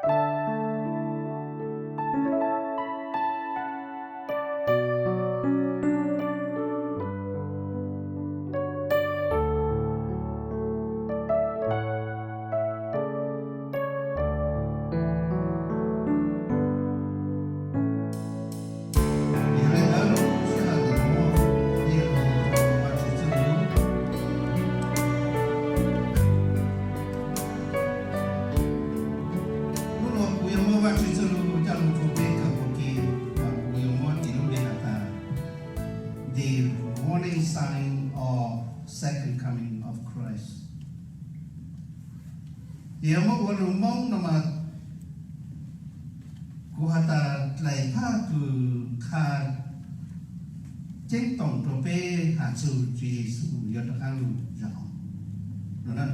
Hnub no kuv yuav muab Vajtswv txoj lus coj los rau peb kawm ua ke, mas kuv yuav muab tis lub npe has tas The Warning Sign of Second Coming of Christ. Ces yog muab ua lus Hmoob no mas kuv has tas dlaim phaj kws qha ceeb toom rau peb has txug Tswv Yexus yuav rov qaab lug zog no.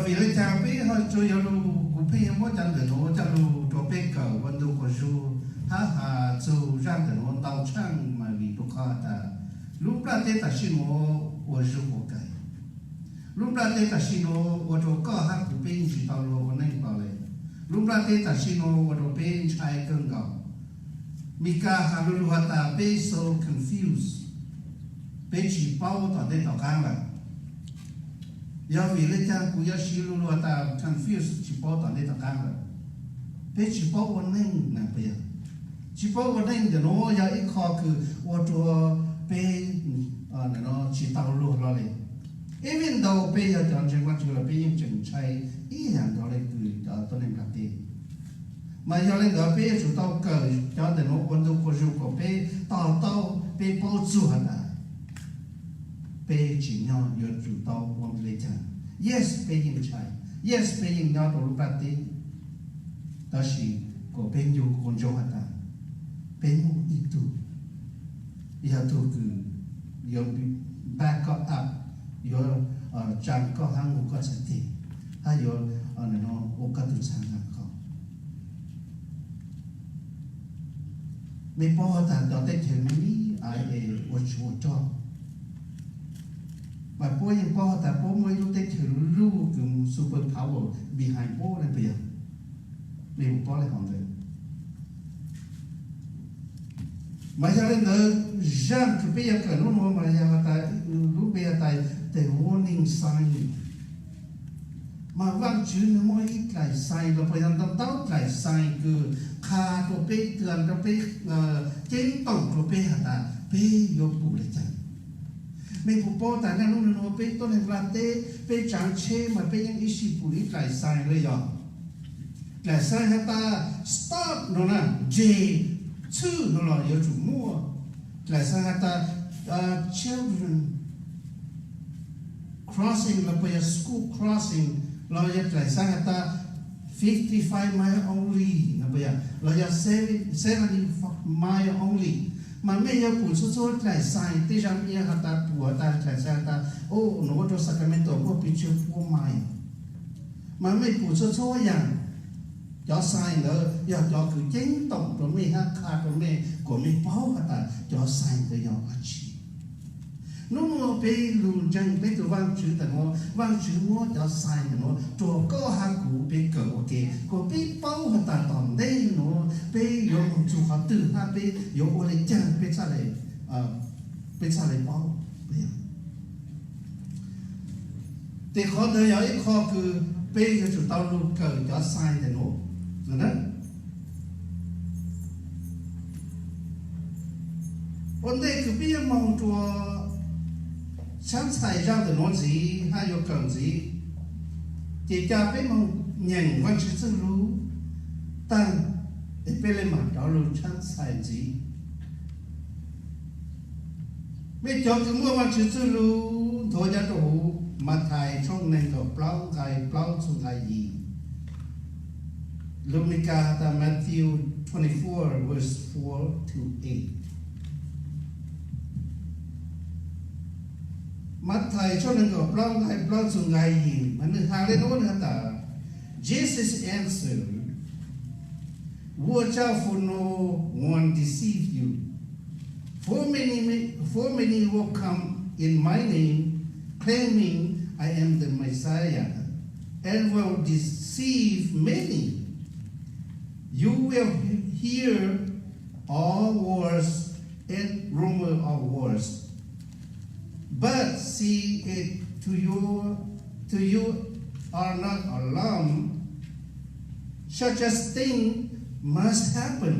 Vim le caag peb ho tsuas yuav lug, kuv pheej yuav muab cov ntawm nuav coj lug rau peb kawm ua ntu quas zug hab has txug zaaj ntawm nuav ntau tshaaj mas vim rua qhov tas lub nplaj teb tam sim nuav ua zug ua kawg. Lub nplaj teb tam sim nuav ua rua koj hab kuv peb tsi tau luag ua neej npaum le. Lub nplaj teb tam sim nuav ua rua peb ntshai kawg nkaus. Mis kas has lu lug has tas peb so confused, peb tsi paub tom ntej tom qaab lawm. Yog vim le caag kuv yuav siv lu lug has tas confused, tsi paub tom ntej tom qaab lawm? Peb tsi paub ua neej na, puas yog? Tsi paub ua neej ntawm nuav yog ib qho kws ua rua peb tsi tau luag hlo le. Even though peb yog cov ntseeg Vaajtswv los peb yeej tseem ntshai ib yam nkaus le kws cov tuab neeg nplaj teb. Mas yog le ntawd peb yuav tsum tau kawm cov ntawm nuav ua ntu quas zug kom peb to taub, peb paub txug has tas peb tsim nyog yuav tsum tau ua le caag. Yes, peb yeej ntshai. Yes, peb yeej nyob rau lub nplaj teb. Tab sis kom peb ncu ua ntsoog has tas peb muaj ib tug, yog tug kws yuav back koj up, yuav tsaa koj hab ua koj txhais teg, hab yuav ua koj tug txha nqaa qhov. Mej paub has tas cov teb chaws me me ua tsuj ua rog, mas puab yeej paub has tas puab muaj ib lub teb chaws luj kws super power behind puab le, puas yog? Mej puas paub le hov ntawd? Mas yog le ntawd, zaaj kws peb yuav kawm nub nuav mas yog has tas lub npe has tas the warning sign. Mas Vaajtswv nwg muaj ib dlaim sign los puas yog ntau ntau dlaim sign kws qha rua peb, tw rua peb ceeb toom rua peb has tas peb yuav pum le caag. Mej puas paub tas naj nub nuav peb tuab neeg nplaj teb peb tsaav tsheb mas peb yeej ib sij pum ib dlaim sign le yog? Dlaim sign has tas stop no na, ntseg, txhwj no los yuav tsum muaj. Dlaim sign has tas children crossing los puas yog school crossing, los yog dlaim sign has tas fifty five mile only, los yog seventy mile only. Mas mej yuav pum txhua txhua dlaim sign, tej zag mej yuav has tas pum has tas dlaim sign has tas, o, nuav ua rua Sacramento muaj pes tsawg pua mile. Mas mej pum txhua txhua yaam, cov sign ntawd yog cov kws ceeb toom rua mej hab qha rua mej kom mej paub has tas cov sign ntawd yog dlaab tsi. Nub nuav peb lug ntseeg peb tug Vaajtswv ntawm nuav, Vaajtswv muab cov sign ntawm nuav rua koj hab kuv peb kawm ua ke kom peb paub has tas tom ntej nuav peb yuav moog txug qhov twg hab peb yuav ua le caag peb txhaj le paub. Tes qhov ntawd yog ib qho kws peb yuav tsum tau lug kawm cov sign ntawm nuav. Ua ntej kws peb yuav moog rua tshaab txhais zaaj ntawm nuav ntxiv hab yuav kawm ntxiv, ces ca peb moog nyeem Vaajtswv txwj lug taag, es peb le maam rov lug tshaab txhais ntxiv. Mej cov kws muaj Vaajtswv txwj lug nthuav nyob rua huv, Mathais tshooj neeg nkaum plaub nqai plaub txug nqai yim, lus Mes Kas tas Matthew twenty-four verse four to eight. Mathais tshooj neeg nkaum plaub nqai plaub txug nqai yim, mas nwg has le nuav, nwg has tas, Jesus answered, Watch out for no one deceive you. For many, for many will come in my name, claiming I am the Messiah, and and will deceive many. You will hear all wars and rumor of wars, but see it to you, to you are not alarmed. Such a thing must happen,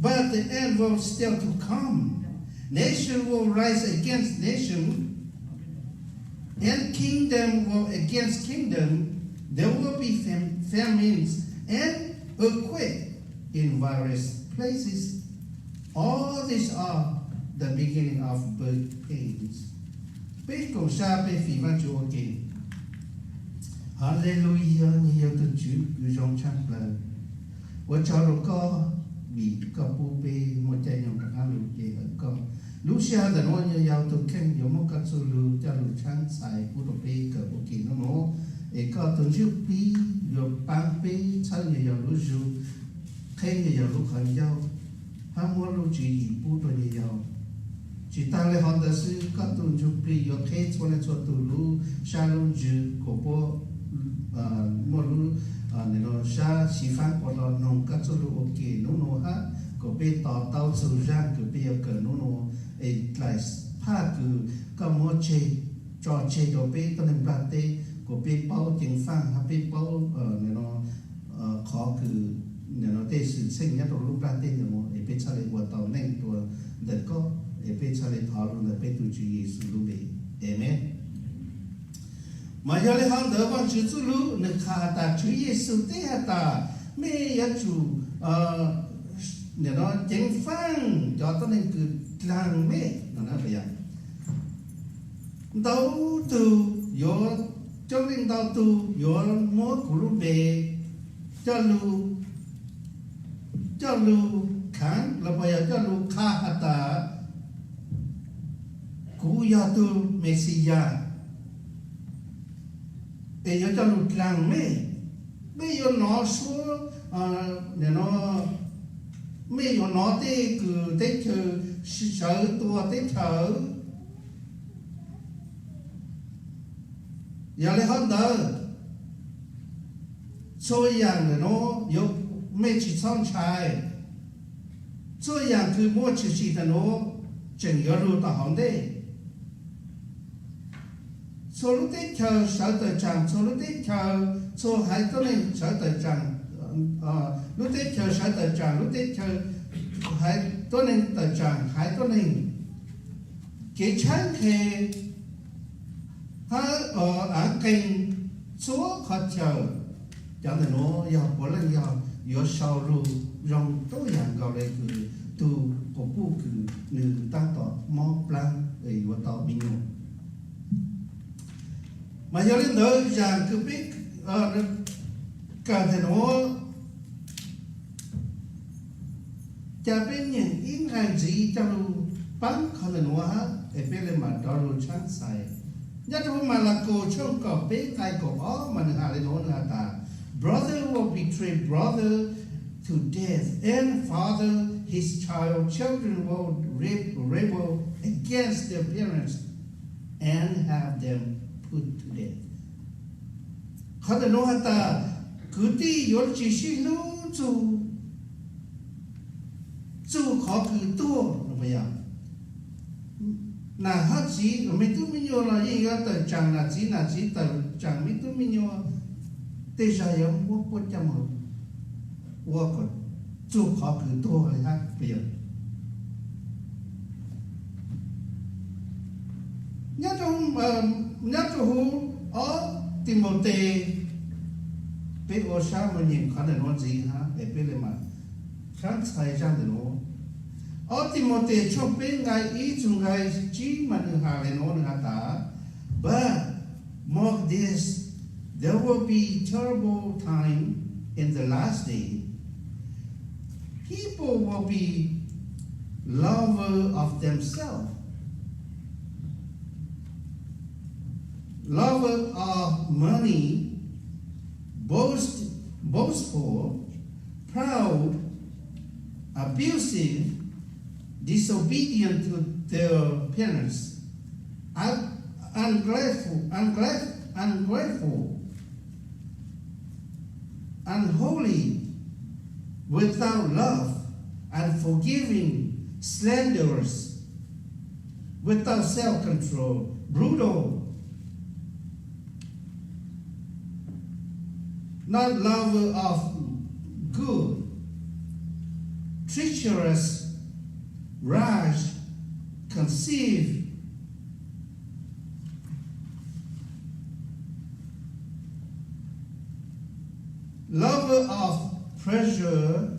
but the end will still to come. Nation will rise against nation, and kingdom will against kingdom. There will be fam- famines and earthquake in various places. All these are the beginning of birth pains. Peb koom sab peb fim Vaajtswv ua ke. Haleluya, nyuaj yog tug Tswv kws zoo tshaaj plawg. Ua tsaug rua koj vim koj pub peb muaj caij nyoog rov qaab lug pe hawm koj. Lub sij hawm ntawm nuav nyuaj yog tug kheej yuav muab koj txuj lug coj lug tshaab txhais pub rua peb kawm ua ke nub nuav, es koj tug Ntsuj Plig yuav paab peb txhawb nyuaj yog lub zug, qheb nyuaj yog lub qhov ncauj, hab muab lub tswv yim pub rua nyuaj yog. Tsi taag le hov ntawd xwb, koj tug Ntsuj Plig yuav qheb txhua leej txhua tug lub sab lub ntsws kuas puab muaj lub sab xyiv faab puas hlo noog koj txuj lug ua ke nub nuav hab kuas peb to taub txug zaaj kws peb yuav kawm nub nuav, es dlais phaj kws koj muab tseg, tso tseg rua peb tuab neeg nplaj teb kuas peb paub ceev faaj hab peb paub qhov kws tej xwm txheej nyob rua lub nplaj teb ntawm nuav es peb txhaj le ua tau neej dua ntawm koj, es peb txhaj le thov lug ntawm peb tug Tswv Yexus lub npe. Amees. Mas yog le hov ntawd Vaajtswv txuj lug nwg qha has tas Tswv Yexus teb has tas mej yuav tsum ceev faaj cov tuab neeg kws dlaag mej no. Ntau tug yuav, coob leej ntau tug yuav muab kuv lub npe coj lug, coj lug khaav los puas yog coj lug qha has tas kuv yog tug Mexiyas, es yuav coj lug dlaag mej. Mej yuav nov suab, mej yuav nov tej kws teb chaws sawv tua teb chaws. Yog le hov ntawd, txhua yaam ntawm nuav yuav, mej tsi txhob ntshai. Txhua yaam kws muaj tshwm sim ntawm nuav tseem yuav lug tau hauv ntej. Txhua lub teb chaws sawv tawm tsaam, txhua lub teb chaws, txhua haiv tuab neeg sawv tawm tsaam, lub teb chaws sawv tawm tsaam, lub teb chaws, haiv tuab neeg tawm tsaam, haiv tuab neeg, kev tshaib nqhe hab aav qeeg txhua qhov chaw. Cov ntawm nuav yog puav leej yog yuav sau lug zoo tuab yaam nkaus le kws tug quas puj kws nwg taab tom mob plaab yuav tau me nyuam. Mas yog le ntawd zaam kws peb kawm ntawm nuav, ca peb nyeem ib nqai ntxiv coj lug paab qhov ntawm nuav hab es peb le maam rov lug tshaab txhais. Nyob rua huv Malakaus tshooj kaum peb nqai kaum ob mas nwg has le nuav, nwg has tas, Brother will betray brother to death, and father his child. Children will rebel against their parents and have them put to death. Qhov ntawm nuav has tas kwv tij yuav tsi sib hlub txug, txug qhov kws tuag. Nam hab txiv, me tub me nyuam los yeej yuav tawm tsaam nam txiv, nam txiv tawm tsaam me tub me nyuam, tej zag yuav muab puab coj moog ua kom txug qhov kws tuag le hab. Nyob rua huv ob Timautes, peb ua sab moog nyeem qhov ntawm nuav ntxiv hab es peb le maam tshaab txhais zaaj ntawm nuav. Ob Timautes tshooj peb nqai ib txug nqai tsib mas nwg has le nuav, nwg has tas, But mark this, there will be terrible time in the last day. People will be lover of themselves, lover of money, boast, boastful, proud, abusive, disobedient to their parents, un- ungrateful, ungrat- ungrateful, unholy, without love and forgiving, slanderous, without self-control, brutal, not lover of good, treacherous, rash, conceive, lover of pleasure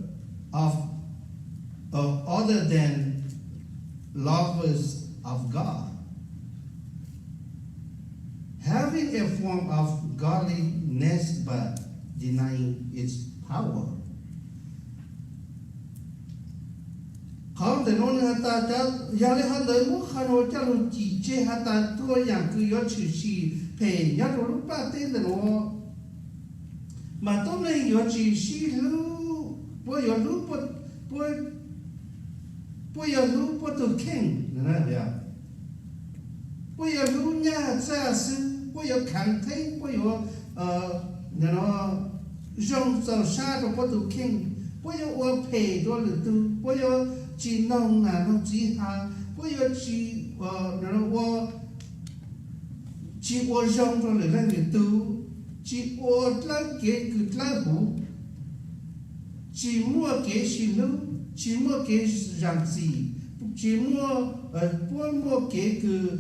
of uh, other than lovers of God, having a form of godliness but denying its power. Qhov ntawm no nws has tas, yog li hov ntawd muab qhov no coj lug cim tseg has tas txhua yaam kws yuav tshwm sim phem nyob rua lub nplaj teb ntawm no, mas tuab neeg yuav tsis sib hlub, puab yuav hlub, puab yuav hlub puab tug kheej, puab yuav hlub nyaj txag xwb, puab yuav khaav theeb, puab yuav zoo txaus sab rua puab tug kheej, puab yuav ua phem rua lwm tug, puab yuav tsis noog nam noog txiv has, puab yuav tsis ua zoo rua lwm leej lwm tug, tsis ua dlawb kev kws dlawb huv, tsis muaj kev sib hlub, tsis muaj kev zaam txim, tsis muaj, puab muaj kev kws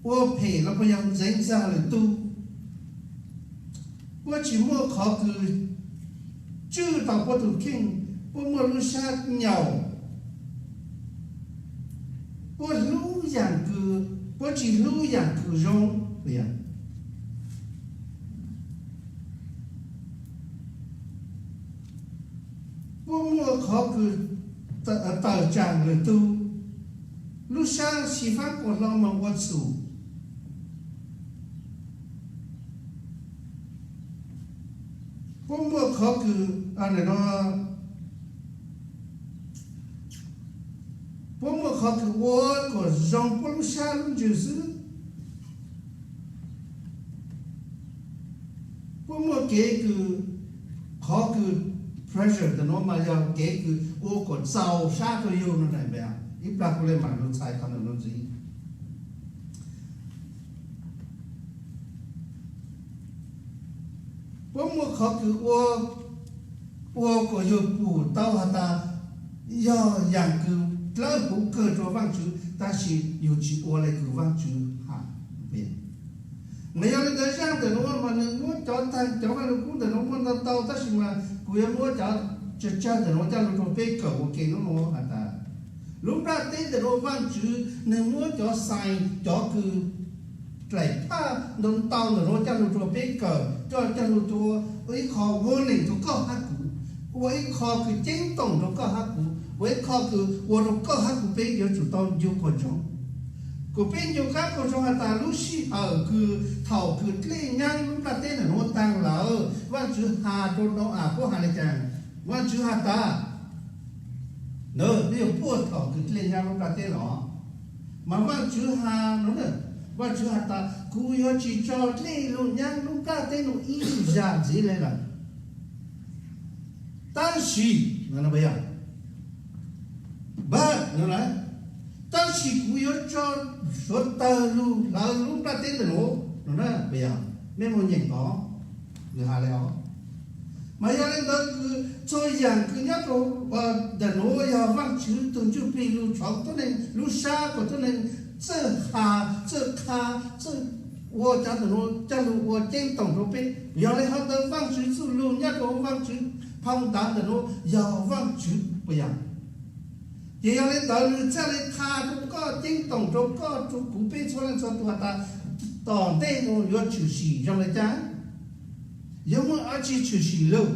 ua phem los puas yog ntxeev ntxag lwm tug, puab tsis muaj qhov kws tswj tau puab tug kheej, puab muaj lub sab nyaum, puab hlub yaam kws, puab tsis hlub yaam kws zoo. Puab muaj qhov kws tawm tsaam lwm tug, lub sab xyiv faab quas hlo moog ua txhum. Puab muaj qhov kws, puab muaj qhov kws ua kom zoo puab lub sab lub ntsws xwb. Puab muaj kev kws, qhov kws pleasure ntawm no mas yog kev kws ua kom txaus sab rua yug no na. Ib plag kuv le maam lug txhais qhov ntawm no ntxiv. Puab muaj qhov kws ua, ua kom yug pum tau has tas yog yaam kws dlawb huv kawg rua Vaajtswv, tab sis yug tsis ua le kws Vaajtswv has. Mas yog le ntawd zaaj ntawm no mas nwg muab cov taag, cov Vaaj Lug Kub ntawm no muaj ntau ntau, tab sis mas kuv yuav muab cov tsawg tsawg ntawm no coj lug rua peb kawm ua ke nub no has tas, lub nplaj teb ntawm no Vaajtswv nwg muab cov sign, cov kws dlaim phaj ntau ntau ntawm no coj lug rua peb kawm, coj, coj lug rua ib qho warning rua koj hab kuv, ua ib qho kws ceeb toom rua koj hab kuv, ua ib qho kws ua rua koj hab kuv peb yuav tsum tau ncu qhov zoo. Kuas peb ncu qab qhov zoo has tas lub sij hawm kws thaum kws dlej nyaab lub nplaj teb ntawm no taag lawm, Vaajtswv has rua Nau-am puab has le caag? Vaajtswv has tas, ntawd twb yog puag thaum kws dlej nyaab lub nplaj teb los, mas Vaajtswv has no, Vaajtswv has tas kuv yuav tsis tso dlej lug nyaab lub nplaj teb no ib zag ntxiv le lawm. Tab sis, but, tab sis kuv yuav tso suav tawg lug hlawv lub nplaj teb ntawm no, no na, puas yog? Mej moog nyeem tod, nws has le os. Mas yog le ntawd kws txhua yaam kws nyob rua ntawm no yog Vaajtswv tug Ntsuj Plig lug tshov tuab neeg lub sab kuas tuab neeg txawj has, txawj qha, txawj ua cov ntawm no coj lug ua ceeb toom rua peb. Yog le hov ntawd Vaajtswv txuj lug nyob rua Vaajtswv phau ntawv ntawm no yog Vaajtswv puas yog? Ces yog le ntawd nws txhaj le qha rua koj, ceeb toom rua koj, rua kuv peb txhua leej txhua tug has tas tom ntej no yuav tshwm sim zoo le caag, yuav muaj dlaab tsi tshwm sim lug.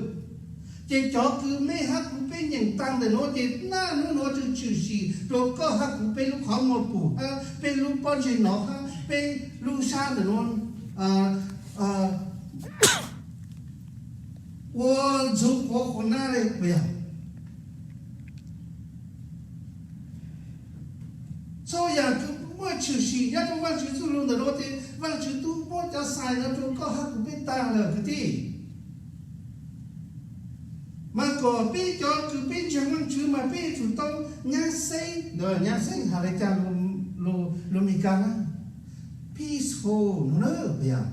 Ces cov kws mej hab kuv peb nyeem taag ntawm no ces naj nub no tshwm sim rua koj hab kuv peb lub qhov muag pum hab peb lub pob ntseg no hab peb lub sab ntawm no ua ntxhuv quav quas nab le puas yog? Txhua yaam kws muaj tshwm sim nyob rua Vaajtswv txuj lug ntawm no ces Vaajtswv tub muab no rau koj hab kuv peb taag lawm kwv tij. Mas kom peb cov kws peb ntseeg Vaajtswv mas peb yuav tsum tau nyab xeeb, nyab xeeb has le caag lug Mes Kas na, peaceful no na, puas yog?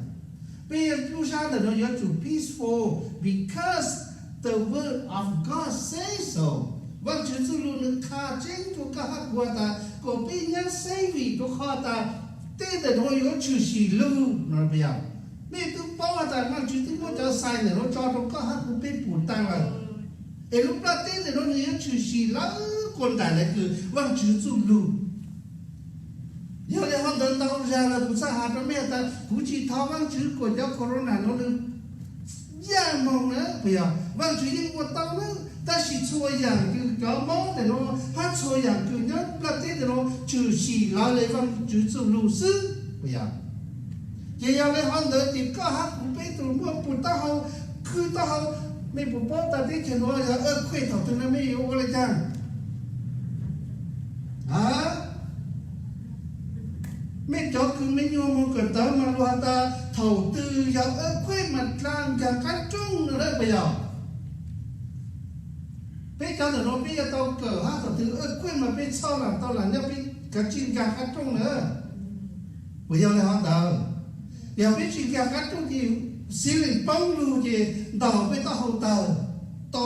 Peb lub sab ntawm no yuav tsum peaceful because the word of God says so. Vaajtswv txuj lug nwg qha tseeb rua koj hab kuv has tas kom peb nyab xeeb vim rua qhov tas tej ntawm no yuav tshwm sim lug no puas yog? Mej tub paub has tas Vaajtswv twb muab cov sign ntawm no tso rau koj hab kuv peb pum taag lawm. Es lub nplaj teb ntawm no nwg yuav tshwm sim lawv kuas nraim le kws Vaajtswv txuj lug. Yog le hov ntawd ntau zag lawm kuv txhaj has rua mej tas kuv tsi thov Vaajtswv kuas cov corona no nwg yaj moog na puas yog? Vaajtswv yeej ua tau na, tab sis txhua yaam kws cov mob ntawm no hab txhua yaam kws nyob nplaj teb ntawm no tshwm sim lawv le Vaajtswv txuj lug xwb puas yog? Ces yog le hov ntawd ces koj hab kuv peb tug muaj pum taub hau, khwb taub hau, mej puas paub tas teb chaws nuav yog earthquake thaum twg no mej yuav ua le caag? Mej cov kws me nyuam moog kawm ntawv mas luag has tas thaum twg yog earthquake mas dlaa nkaag qaab rooj no lawm puas yog? Peb cov ntawm no peb yuav tau kawm hab thaum twg earthquake mas peb txhoj laam tau laam nyob peb kav tsij nkaag qaab rooj na. Puas yog le hov ntawd? Yog peb tsi nkaag qaab rooj ces ceiling poob lug ces ntaug peb taub hau tawg, to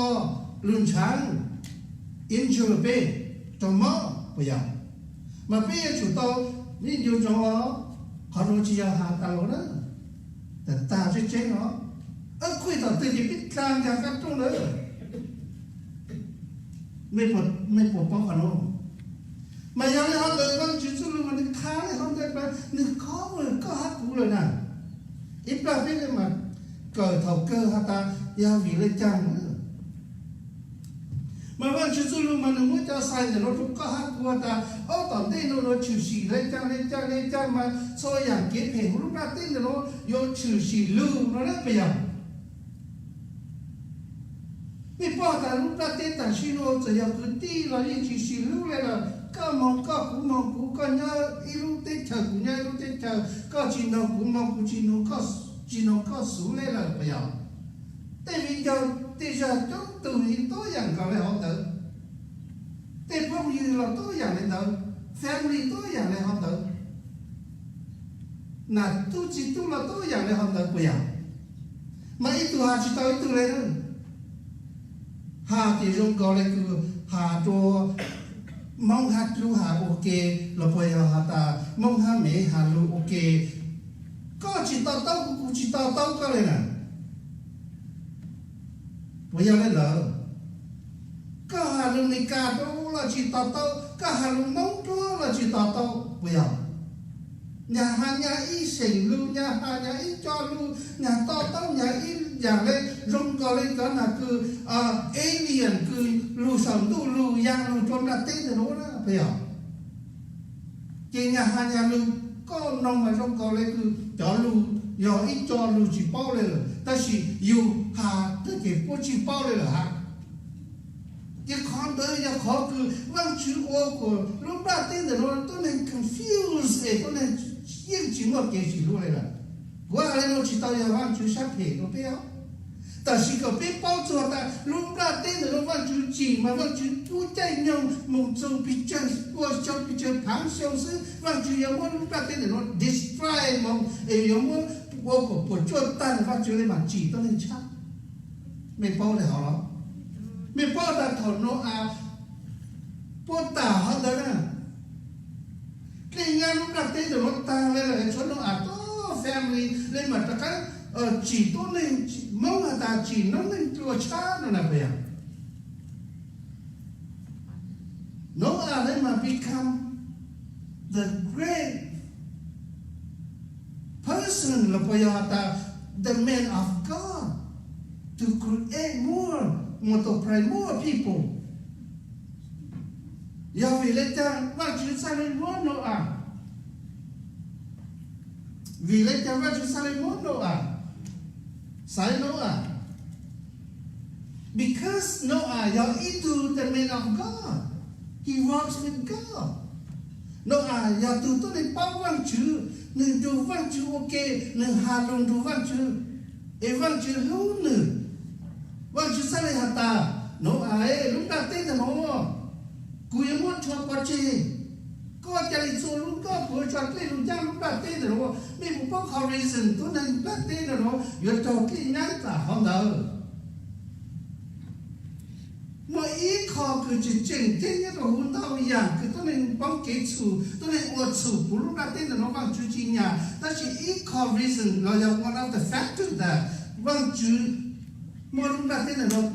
lug ntshaav, injure peb raug mob puas yog? Mas peb yuav tsum tau, nej nco ntsoov os, qhov nuav tsi yog has tas lus na, tag tseeb tseeb os, earthquake thaum twg ces peb dlaa nkaag qaab rooj lawm. Mej puas paub qhov nuav? Mas yog le hov ntawd Vaajtswv txuj lug mas nwg qha le hov ntawd mas nwg cover koj hab kuv lawm na. Ib plag peb le mas kawm thaum kawg has tas yog vim le caag na. Mas Vaajtswv txuj lug mas nwg muab cov sign ntawm no rua koj hab kuv has tas ob tom ntej no yuav tshwm sim le caag le caag le caag mas txhua yaam kev phem huv lub nplaj teb ntawm no yuav tshwm sim lug no na puas yog? Mej paub tas lub nplaj teb tam sim no txawm yog kwv tij los yeej tshwm sim lug le lawm, koj moog koj, kuv moog kuv, koj nyob ib lub teb chaws kuv nyob ib lub teb chaws, koj tsi noog kuv moog kuv tsi noog koj xuv le lawm puas yog? Tej viv ncaus tej zag coob tug yeej tuab yaam nkaus le hov ntawd. Tej phooj ywg los tuab yaam le ntawd, family tuab yaam le hov ntawd, nam tub txiv tub los tuab yaam le hov ntawd puas yog? Mas ib tug has tsi tau ib tug le na. Has ces zoo nkaus le kws has rua Moob hab Dlub has ua ke, los puas yog has tas Moob hab Mev has lug ua ke, koj tsi to taub kuv, kuv tsi to taub koj le na. Puas yog le ntawd? Koj has lug Mes Kas dua los tsi to taub, koj has lug Moob dua los tsi to taub puas yog? Nyag has nyag ib xeem lug, nyag has nyag ib co lug, nyag to taub nyag ib yaam le, zoo nkaus le cov nam kws alien kws lug saum ntuj lug yaa lug rua nplaj teb ntawm nuav na puas yog? Ces nyag has nyag lug, koj noog mas zoo nkaus le kws cov lug yog ib co lug tsi paub le lawm, tab sis yug has tag ces puab tsi paub le lawm hab. Ces qhov ntawd yog qhov kws Vaajtswv ua kuas lub nplaj teb ntawm nuav tuab neeg confuse es tuab neeg yeej tsi muaj kev sim hlub le lawm. Kuv has le nuav tsi tau yog Vaajtswv sab phem rua peb os, tab sis kom peb paub txug tas lub nplaj teb ntawm nuav Vaajtswv tsim mas Vaajtswv pub caij nyoog moog txug pes tsawg pua xyoo pes tsawg phaav xyoo xwb Vaajtswv yuav muab lub nplaj teb ntawm nuav destroy moog es yuav muab ua kom puas tsuaj taag, Vaajtswv le maam tsim tuab neeg tshab. Mej paub le hov los? Mej paub tas thaum Nau-as puab tam hov ntawd na, dlej nyab lub nplaj teb ntawm nuav taag le lawm, tshuav Nau-as tub family le maam rov qaab tsim tuab neeg, Moob has tas tsim noob neej dlua tshab no na puas yog? Nau-as le maam become the great person los puas yog has tas the man of God to create more, multiply more people. Yog vim le caag Vaajtswv txhaj le muab Nau-as? Vim le caag Vaajtswv txhaj le muab Nau-as? Xaiv Nau-as. Because Nau-as yog ib tug the man of God. He walks with God. Nau-as yog tug tuab neeg paub Vaajtswv, nwg nrug Vaajtswv ua ke, nwg has lug nrug Vaajtswv, es Vaajtswv hlub nwg. Vaajtswv txhaj le has tas, Nau-as, lub nplaj teb ntawm nuav kuv yuav muab rhuav pov tseg. Koj ca le txua lub, koj puas tso dlej lug ncaaj lub nplaj teb ntawm nuav? Mej puas paub qhov reason tuab neeg nplaj teb ntawm nuav yuav raug dlej nyab tas qhov ntawd? Muaj ib qho kws tseem tseem ceeb nyob rau huv ntau yaam kws tuab neeg poob kev txhum, tuab neeg ua txhum puv lub nplaj teb ntawm nuav Vaajtswv tsi nyam, tab sis ib qho reason los yog one of the factor tas Vaajtswv muab lub nplaj teb ntawm nuav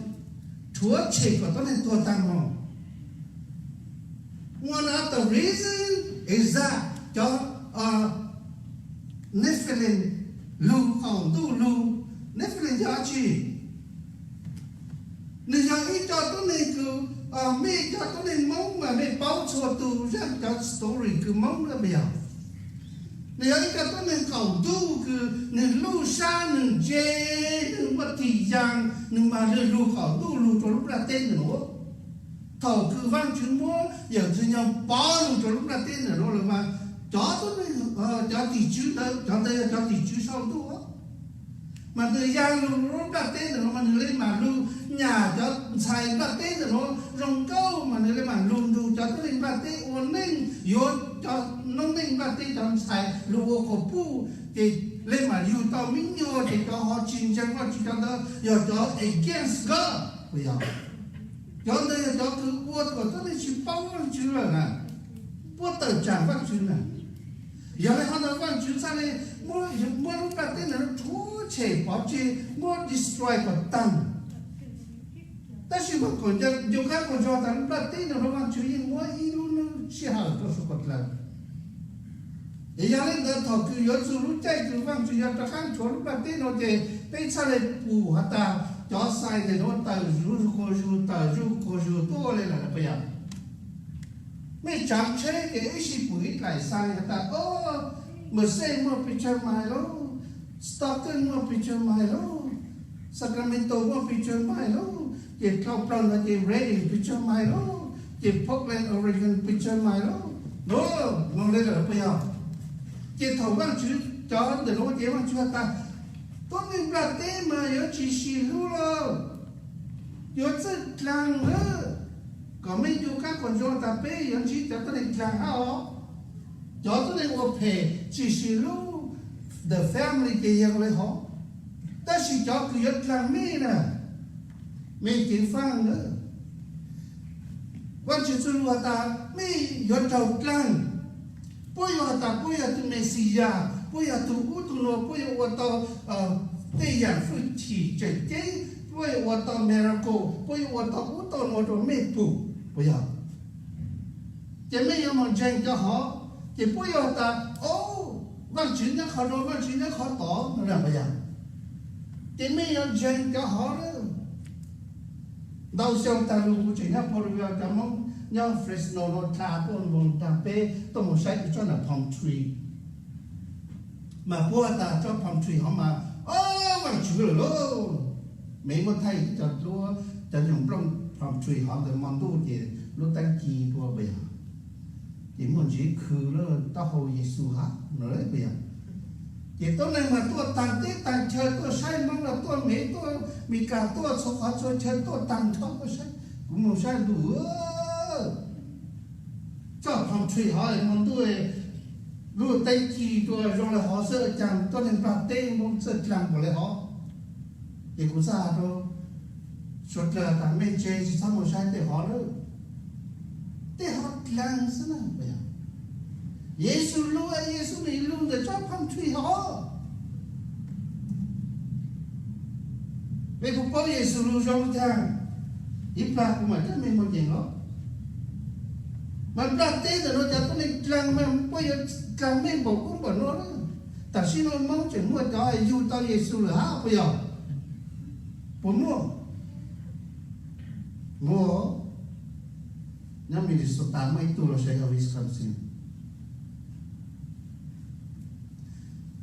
rhuav tshem kom tuab neeg tuag taag moog. One of the reason is that cov Nephilim lug qaum ntuj lug. Nephilim yog dlaab tsi? Nwg yog ib co tuab neeg kws, mej cov tuab neeg Moob mas mej paub txhua tug zaaj cov story kws Moob le puas yog? Nwg yog ib co tuab neeg qaum ntuj kws nwg luj sab, nwg ntse, nwg muaj tig yaa, nwg mas lug lug qaum ntuj lug rua lub nplaj teb ntawm nuav. Thaum kws Vaajtswv muab Yawm Ntxwg Nyoog pov lug rua lub nplaj teb ntawm nuav lawm mas cov tuab neeg, cov tim tswv ntawd, cov ntawd yog cov tim tswv sau ntuj, mas nwg yaa lug lub nplaj teb ntawm nuav mas nwg le maam lug nyam cov ntxhais nplaj teb ntawm nuav zoo nkauj, mas nwg le maam lug nrug cov tuab neeg nplaj teb ua neej, yuav cov noob neej nplaj teb cov ntxhais lug ua quas puj, ces le maam yug tau me nyuam, ces cov ho tsi ntseeg Vaajtswv cov ntawd yog cov against God, puas yog? Cov ntawd yog cov kws ua kom tuab neeg tsi paub Vaajtswv lawm na, puab tawm tsaam Vaajtswv na. Yog le hov ntawd Vaajtswv txhaj le muab lub nplaj teb ntawd rhuav tshem pov tseg, muab destroy kom taag. Tab sis mas kom nco qab kom nco tas lub nplaj teb ntawm nuav Vaajtswv yeej muab ib lub nub sij hawm rua sawv dlawg. Es yog le ntawd thaum kws yuav txug lub caij kws Vaajtswv yuav rov qaab rhuav lub nplaj teb nuav ces peb txhaj le pum has tas cov scientist nuav tawm zuj quas zug, tawm zuj quas zug tuaj le lawm puas yog? Mej tsaav tsheb ces ib sij pum ib dlaim scientist has tas, o, Merced muaj pes tsawg mais lauj, Stockton muaj pes tsawg mais lauj, Sacramento muaj pes tsawg mais lauj, ces dlhau plaws ntawd ces Redding pes tsawg mais lauj, ces Portland, Oregon pes tsawg mais lauj. Nuav moog le lawm puas yog? Ces thaum Vaajtswv cov ntawm nuav ces Vaajtswv has tas, tuab neeg nplaj teb mas yuav tsis sib hlub lawm, yuav txawj dlaag lawm. Kom mej nco qab kom nco tas peb yuav ntsib cov tuab neeg dlaag hab os. Cov tuab neeg ua phem tsis sib hlub, the family ces yog le hov. Tab sis cov kws yuav dlaag mej na, mej ceev faaj lawm. Vaajtswv txuj lug has tas mej yuav raug dlaag. Puab yuav has tas puab yog tug Mexiyas, puab yog tug ub tug nuav, puab yuav ua tau tej yaam hwj chim tseem ceeb, puab yuav ua tau miracle, puab yuav ua tau ub tau nuav rua mej pum, puas yog? Ces mej yuav moog ntseeg cov hov, ces puab yuav has tas, o, Vaajtswv nyob qhov nuav, Vaajtswv nyob qhov tod no na puas yog? Ces mej yuav ntseeg cov hov lawm. Ntau xyoo taag lug kuv tseem nyob Puerto Rico, cov Moob nyob Fresno nuav dlha tuaj moog nraag peb tuaj moog saib kuv tsob nram palm tree. Mas puab has tas tsob palm tree hov mas, o, Vaajtswv lawm lauj. Mej muab thaij cov duab, cov nyoog nplooj palm tree hov ntawd mo ntuj ces lub teeb ci dua puas yog? Ces muaj ntsis khw lawm, taub hau Yexus hab no puas yog? Ces tuab neeg mas tuaj taag teb taag chaw, tuaj saib Moob los tuaj, Mev tuaj, Meskas tuaj, txhua qhov txhua chaw tuaj taag nrho tuaj saib. Kuv moog saib lug, tsob palm tree hov mo ntuj, lub teeb ci dua zoo le hov xwb, caag tuab neeg nplaj teb Moob txawj dlaag npaum le hov? Ces kuv txhaj has rua suav dlawg tas mej ntse tsi txhob moog saib tej hov lawm. Tej hov dlaag xwb na puas yog? Yexus lug, Yexus Khetos lug ntawm tsob palm tree hov. Mej puas paub Yexus lug zoo caag? Ib plag kuv mam coj mej moog nyeem os. Mas nplaj teb ntawm nuav cov tuab neeg dlaag mas puab yuav dlaag mej npaum ub npaum nuav lawm. Tam sim nuav Moob tseem muaj cov yug tau Yexus lawm hab puas yog? Puas muaj? Muaj. Nyob Minnesota muaj ib tug, los sis yog Wisconsin.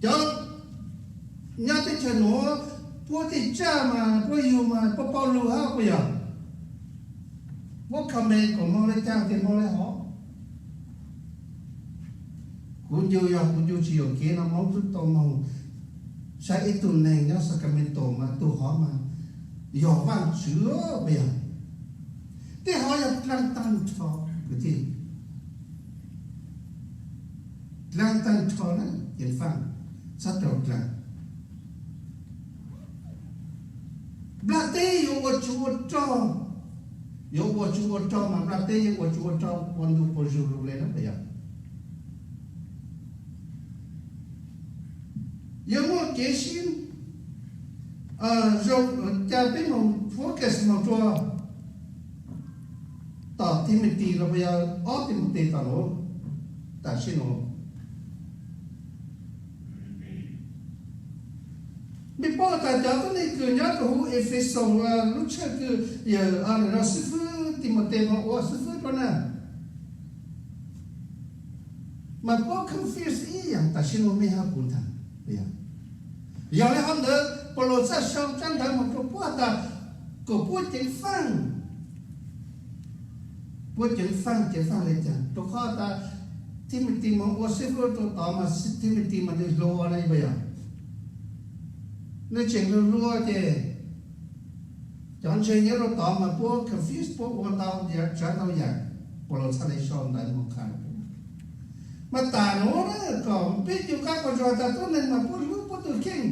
Cov nyob teb chaws nuav, puab tej tsaj mas puab yug mas puab paub lug hab puas yog? Puab comment kom moog le caag ces moog le hov. Kuv ncu yog kuv ncu tsis yuam kev no Hmoob twb tau moog saib ib tug neeg nyob Sacramento mas tus hov mas yog Vaajtswv puas yog? Tej hov yog dlaab taag nrho kwv tij, dlaab taag nrho na, ceev faaj txhob rau dlaag. Nplaj teb yuav ua tsov ua rog, yuav ua tsov ua rog mas nplaj teb yuav ua tsov ua rog ua ntu ua zug lug le na puas yog? Yuav muaj kev sib, ca peb moog focus moog rua tom Timothy los puas yog ob Timothy tom nuav, tam sim nuav. Mej paub tas cov tuab neeg kws nyob rua huv Ephesus lub txhaj kws yawg no xib fwb Timothy moog ua xib fwb rua na, mas puab confuse ib yaam tam sim nuav mej hab kuv ntag. Yog le hov ntawd Paulus txhaj sau tsab ntawv moog rua puab tas kom puab ceev faaj, puab ceev faaj, ceev faaj le caag? Rua qhov tas Timothy moog ua xib fwb rua tod mas Timothy mas nwg hluas na puas yog? Nwg tseem hluas hluas ces cov ntseeg nyob rua tod mas puab confuse, puab ua ntau, tsav ntau yaam. Paulus txhaj le sau ntawv moog qha, mas tam nuav kom peb ncu qab quas zog tas tuab neeg mas puab hlub puab tug kheej.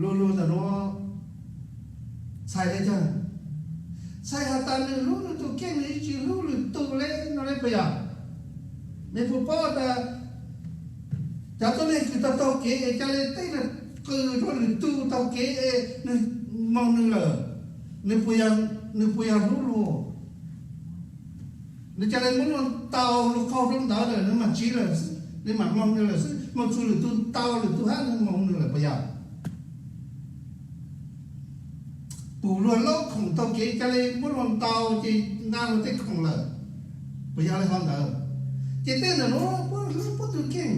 Lug lug ntawm nuav txhais le caag? Txhais has tas nwg hlub nwg tug kheej, nwg yeej tsis hlub lwm tug le no le puas yog? Mej puas paub tas cov tuab neeg kws tau taug kev es ca le tej nws qw rua lwm tug taug kev es nwg moog nwg lawm, nwg puas yog hlub luag? Nwg ca le muab luag ntaus lug qaug rua ntawd lawm nwg mam tsiv lawm xwb, nwg mam moog nwg lawm xwb, moog txug lwm tug ntaus lwm tug hab nwg moog nwg lawm puas yog? Pum luag laub khoom taug kev ca le muab luag ntaus ces nqa luag tej khoom lawm, puas yog le hov ntawd? Ces tej ntawm nuav puab hlub puab tug kheej,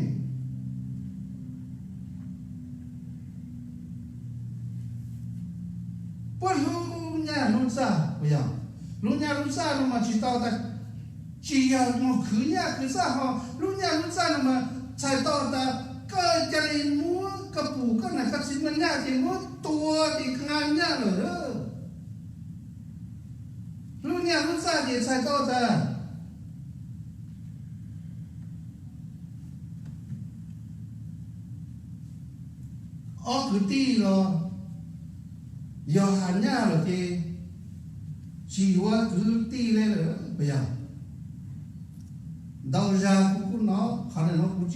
puab hlub nyaj hlub txag puas yog? Hlub nyaj hlub txag no mas tsis tau tas, tsis yog moog khwv nyaj khwv txag ho, hlub nyaj hlub txag no mas txhais tau tas koj ca le muab koj pum koj nam koj txiv muaj nyaj ces muab tua ces nqa nyaj lawm. Hlub nyaj hlub txag ces txhais tau tas ob kwv tij los yog has nyaj lawm ces tsis yuav kwv tij le lawm puas yog? Ntau zag kuv kuj nov qhov nuav, kuv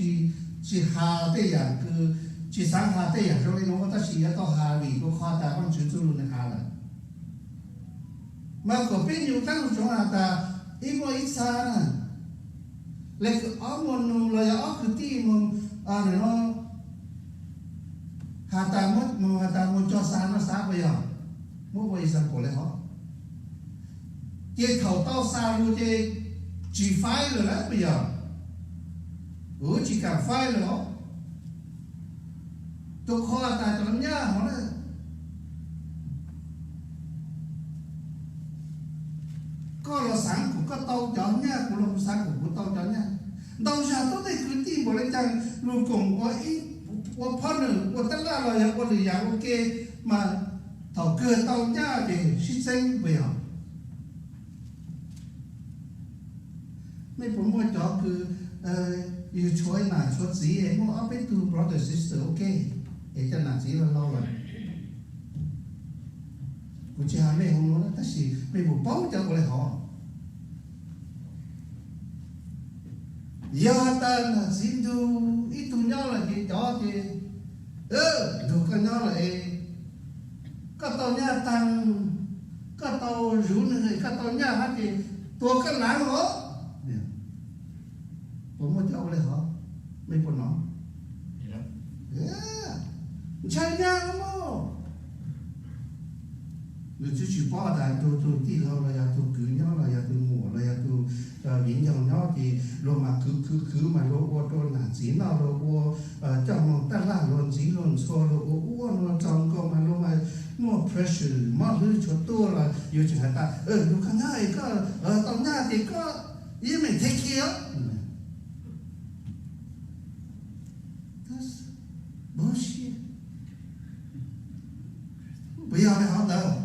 tsis has tej yaam kws, tsis xaav has tej yaam zoo le nuav tab sis yuav tau has vim rua qhov tas Vaajtswv txuj lug nwg has lawm. Mas kom peb nyuam dlaab lug tsoov has tas ib muaj ib txha na, le kws ob muaj nug los yog ob kwv tij moog, has tas moog, has tas moog cog xa no xav puas yog? Muab ua example le hov, ces thaum tau xa lug ces tsis faib lawm lawm puas yog? Wb tsis kam faib lawm os. Rua qhov tas cov nyaj hov na, koj los xaav kom koj tau cov nyaj, kuv los xaav kom kuv tau cov nyaj. Ntau zag tuab neeg kwv tij npaum le caag lug koom ua ib, ua partner, ua tab laj los yog ua lwm yaam ua ke, mas thaum kawg tau nyaj ces sib txeeb puas yog? Mej puas muaj cov kws yug tshuav nam tshuav txiv es muaj ob peb tug brother sister ua ke, es cov nam txiv laug laug lawm? Kuv tsis has mej hov nuav tab sis mej puas paub cov ua le hov? Yog tas nam txiv ntug ib tug nyob lawm ces cov ces, ntug koj nyob lawm es koj tau nyaj taag, koj tau zuv nwg, koj tau nyaj hab ces tua koj laav os. Puas muaj cov ua le hov? Mej puas nov? Ntshai nyaj lawm. Nws twb tsis paub tas tug tug tij laug los yog tug kwv nyob los yog tug muam los yog tug viv ncaus nyob ces luag mas khwv khwv khwv mas luag ua rua nam txiv noj, luag ua coj moog taj laj, luag ntxiv luag ntxhua, luag ua ua luag tsaus nkaus mas luag mas muaj pressure, mob hlwb tshuav tuaj los yus tseem has tas, ntug koj nyob es koj tau nyaj ces koj yeej meem take care os. Bullshit. Puas yog li hov ntawd?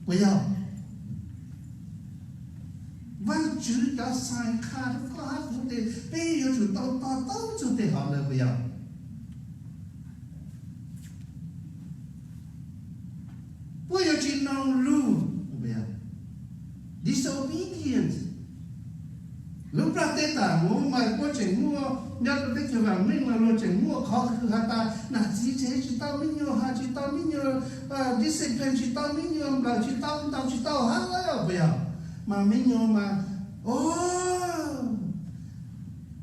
Puas yog? Vaajtswv cov sign qha rau koj hab kuv tias peb yuav tsum tau to taub txug tej hov ntawd puas yog? Puab yuav tsi mloog lug, disobedient. Lub nplaj teb taam nuav mas puab tseem muaj, nyob rua teb chaws vaam meej mas luag tseem muaj qhov kws has tas nam txiv tseg tsi tau me nyuam, has tsi tau me nyuam, discipline tsi tau me nyuam, nplawm tsi tau, ntaus tsi tau hab puas yog? Mas me nyuam mas, o,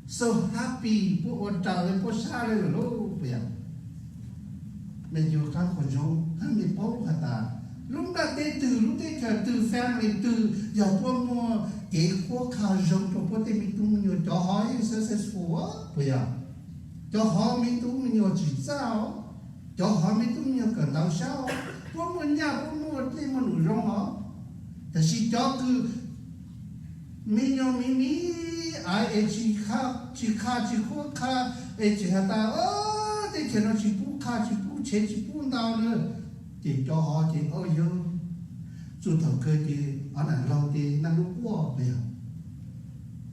so happy, puab ua raws le puab sab le lawm lauj puas yog? Mej yuav qaab qhuas ntsoov hab mej paub has tas lub nplaj teb twg, lub teb chaws twg, family twg, yog puab muaj kev qhuab qha zoo rua puab tej me tub me nyuam, cov hov yeej successful puas yog? Cov hov me tub me nyuam tsim txaj os, cov hov me tub me nyuam kawm ntawv sab os, puab muaj nyaj, puab muaj dlej muaj num zoo os. Tab sis cov kws me nyuam miv miv aiv es tsi qha tsi qhuab qha, es tseem has tas teb chaws no tsi pub qha, tsi pub tshev, tsi pub ntau na, ces cov hov ces, o, yog txug thaum kawg ces o, nam laug ces nam nuj quaj puas yog?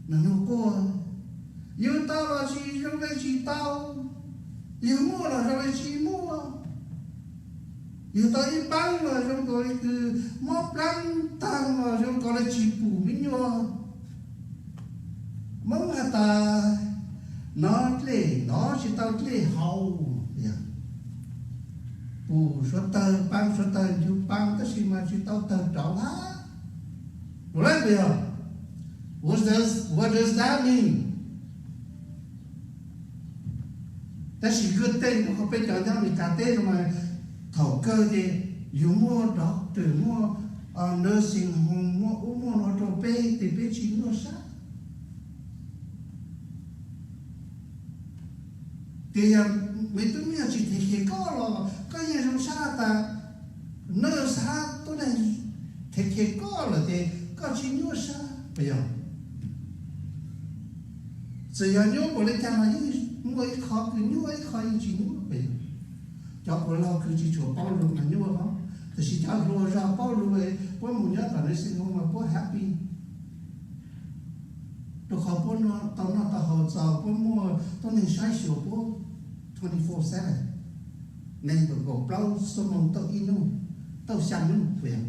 Nam nuj quaj, yug tau los zoo le tsi tau, yug muaj los zoo le tsi muaj, yug tau ib paab los zoo nkaus le kws mob plaab taag, los zoo nkaus le tsi pum me nyuam. Moob has tas nov dlej nov tsi tau dlej haus, pum suav tawg, paa suav tawg, ncu paa, tab sis mas tsi tau tawg rauv hab. Puas yog? What does, what does that mean? Tab sis good thing rua qhov peb cov nyob Amelikas teb no mas thaum kawg ces yug muaj doctor, muaj nursing home, muaj ub muaj no rau peb ces peb tsi nyuaj sab. Ces yog me tub me nyuam tsi them khev koj los koj yeej zoo sab tas, nws xav tuab neeg them khev koj lawm ces koj tsi nyuaj sab puas yog? Txawm yog nyuaj npaum le caag los yeej muaj ib qho kws nyuaj, ib qho yeej tsi nyuaj puas yog? Cov puav leej kws tsi tshua paub lug mas nyuaj os, tab sis cov hluas zog paub lug, puab mus nyob tom nursing home mas puab happy, rua qhov puab tau noj tau haus txaus, puab muaj tuab neeg saib xyuas puab twenty four seven, neeg kaum plaub xuab moos tauj ib nub, tauj xyaa nub puas yog?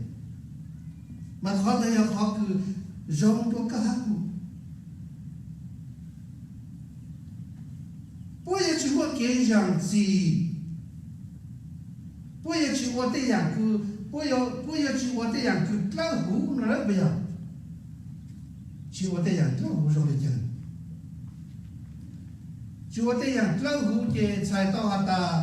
Mas qhov ntawd yog qhov kws zoo rua koj hab kuv. Puab yuav tsi muaj kev zaam txim, puab yuav tsi ua tej yaam kws, puab yuav tsi ua tej yaam kws dlawb huv no lawm puas yog? Tsi ua tej yaam dlawb huv zoo le caag. Tsi ua tej yaam dlawb huv ces txhais tau has tas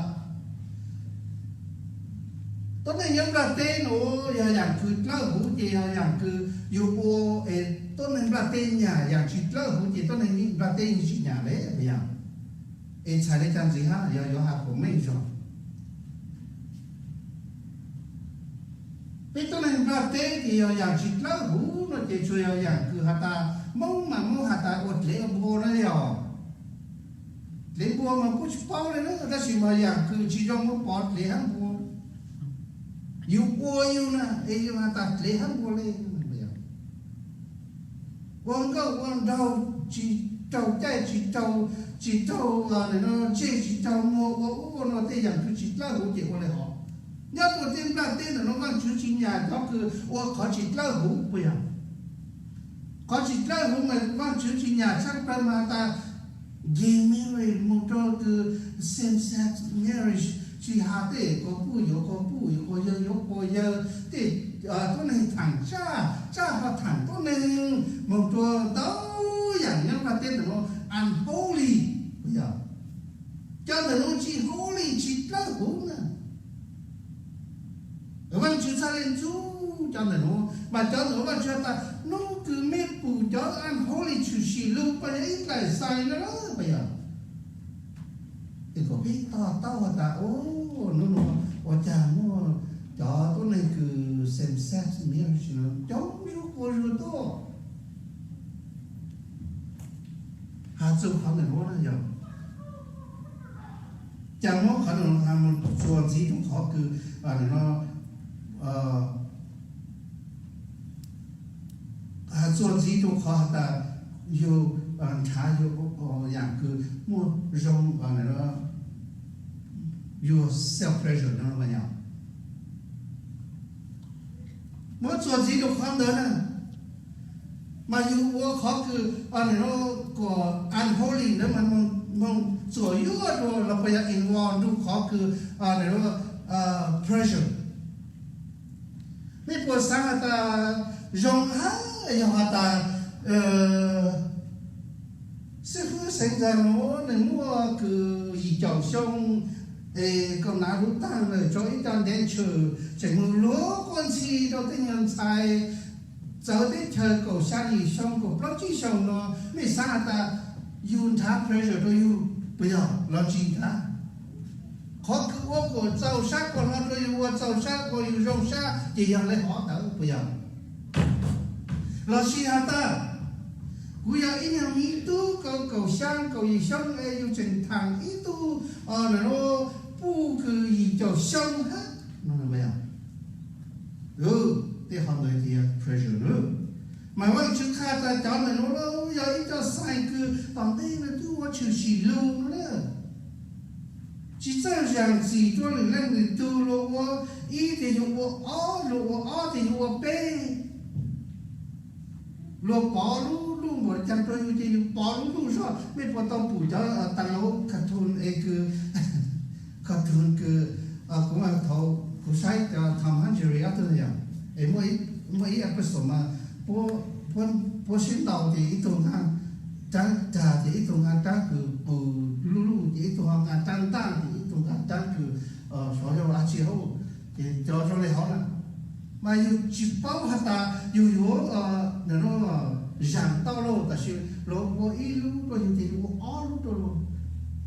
tuab neeg nyob nplaj teb nuav yog yaam kws dlawb huv ces yog yaam kws yug ua es tuab neeg nplaj teb nyam, yaam tsi dlawb huv ces tuab neeg nplaj teb yeej tsi nyam le puas yog? Es txhais le caag ntxiv hab, yog yuav has puas meej zoo? Peb tuab neeg nplaj teb ces yog yaam tsi dlawb huv no ces tsuas yog yaam kws has tas, Moob mas Moob has tas ua dlev npua na yog. Dlev npua mas kuj tsi paub le na, tab sis mas yaam kws tsi zoo muab pov dlev hab npua. Yug ua yug na es yug has tas dlev hab npua le. Ua nkauj ua nraug tsi raug caij, tsi raug, tsi raug tseg, tsi raug muag, ua ub ua no tej yaam kws tsi dlawb huv ces ua le hov. Nyob rua tej nplaj teb ntawm nuav Vaajtswv tsi nyam cov kws ua qhov tsi dlawb huv puas yog? Qhov tsi dlawb huv mas Vaajtswv tsi nyam tshaj plawg mas has tas gay marriage, moog rua kws same sex marriage, tsi has tej quas puj yuav quas puj, yuav quas yawg yuav quas yawg, tej tuab neeg thaam tsaj, tsaj ho thaam tuab neeg, moog rua ntau yaam nyob nplaj teb ntawm nuav unholy puas yog? Cov ntawm nuav tsi holy, tsi dlawb huv na. Vaajtswv txhaj le ntxub cov ntawm nuav, mas cov ntawm nuav Vaajtswv has tas nub kws mej pum cov unholy tshwm sim lug puas yog ib dlaim xais na lawm puas yog? Es kom peb to taub has tas, o, nub nuav ua caag muaj cov tuab neeg kws same sex marriage no coob zuj quas zug tuaj. Has txug qhov ntawm nuav na yog. Cas muab qhov no mus txuas ntxiv rau qhov kws, no, txuas ntxiv rau qhov has tas yug nrhav yug yaam kws muaj zoo, yug self pleasure no yog. Muab txuas ntxiv rau qhov ntawd na, mas yug ua qhov kws kom unholy ntawd mas moog txuas yuav dua los puas yog involve rau qhov kws pleasure. Mej puas xaav has tas zoo hab yog has tas xib fwb Xeev Ntxawg nuav nwg muaj kws yim caum xyoo es kaum nav lub taag lawm, rua ib co ntev tshwm tseem moog luag quaj ntxhi rua tej nyuag ntxhais txawv teb chaws kaum xya yim xyoo kaum plaub tsib xyoo no, mej xaav has tas yug nrhav pleasure rua yug puas yog los tsis nrhav? Qhov kws ua kom txaus sab kom hlo rua yug ua txaus sab kom yug zoo sab ces yog le hov ntawd puas yog? Lossis has tas kuv yog ib nyuag miv tub kaum xya kaum yim xyoo es yug tseem thaam ib tug puj kws yim caum xyoo hab, tej qhov ntawd tias pleasure lawm. Mas Vaajtswv qha tas cov ntawm nuav yog ib co sign kws tom ntej nwg twb ua tshwm sim lug no na. Tsis txawj zaam txim rua lwm leej lwm tug, luag ua ib tes yug ua ob, luag ua ob tes yug ua peb. Luag pov lub luj npaum caag rua yug ces yug pov lub luj zog. Mej puas tau pum cov tas laub cartoon es kws, cartoon kws, kuv, thaum kuv saib cov Tom and Jerry ob tug yog, es muaj ib episode mas puab sib ntaus ces ib tug nqa raab dag ces ib tug nqa raab kws qus luj luj ces ib tug ho nqa raab ntaj ces ib tug nqa raab kws sov yog dab tsi hauv, ces cov zoo le hov na. Mas yug tsis paub has tas yug yuav zaam tau lauj, tab sis luag ua ib lub rua yug ces yug ua ob lub rua luag.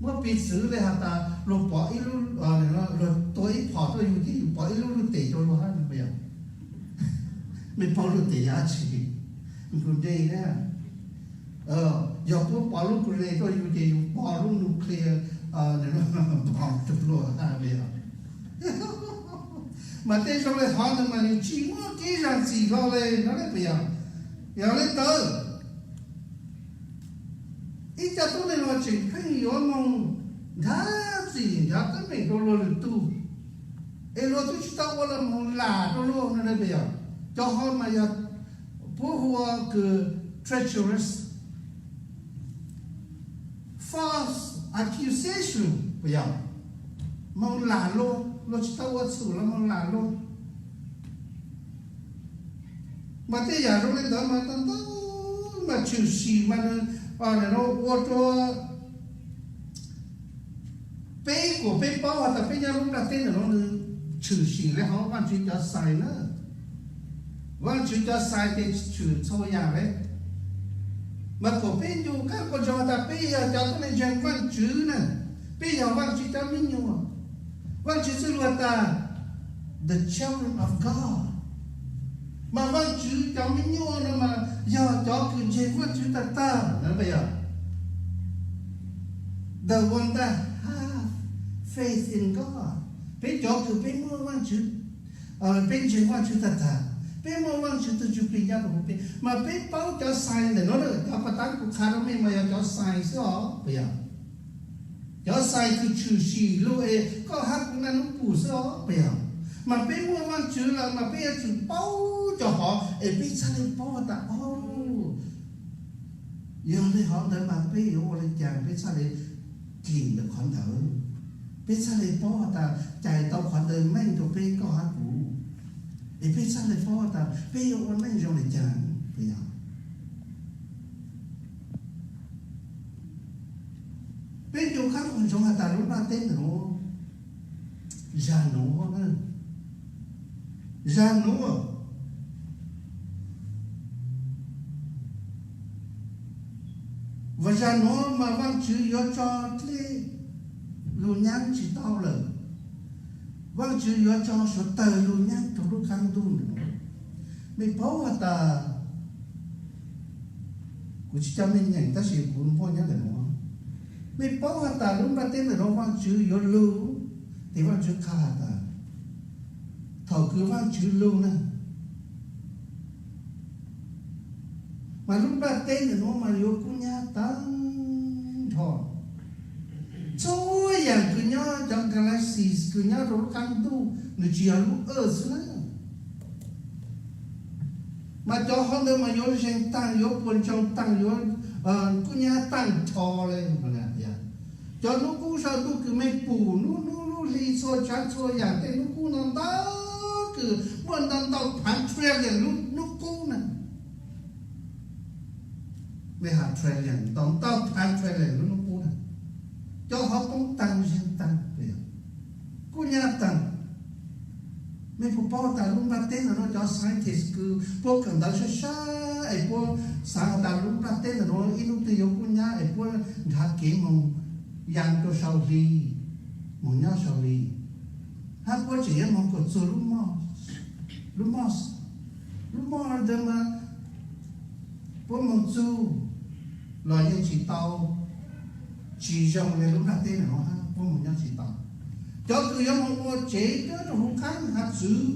Muab piv txwv le has tas luag pov ib lub, luag tua ib phom rua yug ces yug pov ib lub luj tes rua luag hab no puas yog? Mej paub luj tes yog dab tsi? Nplus ne na. Yog puab pov lub nplus ne rua yug ces yug pov lub nuclear bomb rua luag hab puas yog? Mas tej zoo le hov ntawd mas yug tsis muaj kev zaam txim hlo le no ne puas yog? Yog le ntawd, ib co tuab neeg luag tseem pheej yuav moog nrhav txim nrhav teeb meem rua luag lwm tug, es luag twb tsis tau ua los moog lam rua luag no ne puas yog? Cov hov mas yog puab hu ua kws treacherous, false accusation puas yog? Moog lam luag, luag tsis tau ua txhum los moog lam luag. Mas tej yam zoo le ntawd mas tau ntau, mas tshwm sim mas nws ua rua peb kuas peb paub has tas peb nyob lub nplaj teb ntawm no nws tshwm sim le hov Vaajtswv cov sign na. Vaajtswv cov sign ces tshwm txhua yam le. Mas kuas peb ncu qaab nqua ntsoog has tas peb yog cov tuab neeg ntseeg Vaajtswv na, peb yog Vaajtswv cov me nyuam. Vaajtswv txwj lug has tas the children of God. Mas Vaajtswv cov me nyuam no mas yog cov kws ntseeg Vaajtswv tag tag na, puas yog? The one that have faith in God. Peb cov kws peb muaj Vaajtswv, peb ntseeg Vaajtswv tag tag, peb muaj Vaajtswv tug Ntsuj Plig nyob rua huv peb, mas peb paub cov sign ntawm no na, cov pas tab kuv qha rua mej mas yog cov sign xwb os, puas yog? Cov sign kws tshwm sim lug es koj hab kuv naj nub pum xwb os, puas yog? Mas peb muaj Vaajtswv lawm mas peb yuav tsum paub cov hov es peb txhaj le paub has tas, o, yog le hov ntawd mas peb yuav ua le caag peb txhaj le kis ntawm qhov ntawd. Peb txhaj le paub has tas cais tau qhov ntawd meej rua peb koj hab kuv, es peb txhaj le paub has tas peb yuav ua neej zoo le caag, puas yog? Peb ncu qaab nqua ntsoog has tas lub nplaj teb ntawm nuav, zag nuav, zag nuav, vas zag nuav mas Vaajtswv yuav tso dlej lug nyaab tsis tau lawm. Vaajtswv yuav tso suav tawg lug nyaab rua lub qaab ntuj ntawm nuav. Mej paub has tas, kuv tsis coj mej nyeem tab sis kuv muaj nyob ntawm nuav. Mej paub has tas lub nplaj teb ntawm nuav Vaajtswv yuav lug, tes Vaajtswv qha has tas thaum kws Vaajtswv lug na, mas lub nplaj teb ntawm nuav mas yuav kub nyab taag nrho. Txhua yaam kws nyob cov galaxies kws nyob rua lub qaab ntuj, nwg tsi yog lub earth xwb na, mas cov hov ntawd mas yuav zeeg taag, yuav puas ntsoog taag, yuav kub nyab taag nrho le. Cov nub qub sau ntuj kws mej pum nub nub lub hli txhua tsaav txhua yaam, tej nub qub ntau ntau kws muaj ntau ntau phaav trillion lub nub qub na. Mej has trillion, ntau ntau phaav trillion lub nub qub na, cov hov poob taag zeeg taag, kub nyab taag. Mej puas paub tas lub nplaj teb ntawm nuav cov scientist kws puab kawm ntawv sab sab es puab xaav has tas lub nplaj teb ntawm nuav ib nub twg yuav kub nyab es puab nrhav kev moog yaa rua sau hli, moog nyob sau hli, hab puab tseem yuav moog kom txug lub mos, lub mos, lub mos ntawd mas puab moog txug los yeej tsi tau, tsi zoo le lub nplaj teb ntawm nuav hab puab moog nyob tsi tau. Cov kws yuav moog ua tsev nyob rua huv qaab hav txwv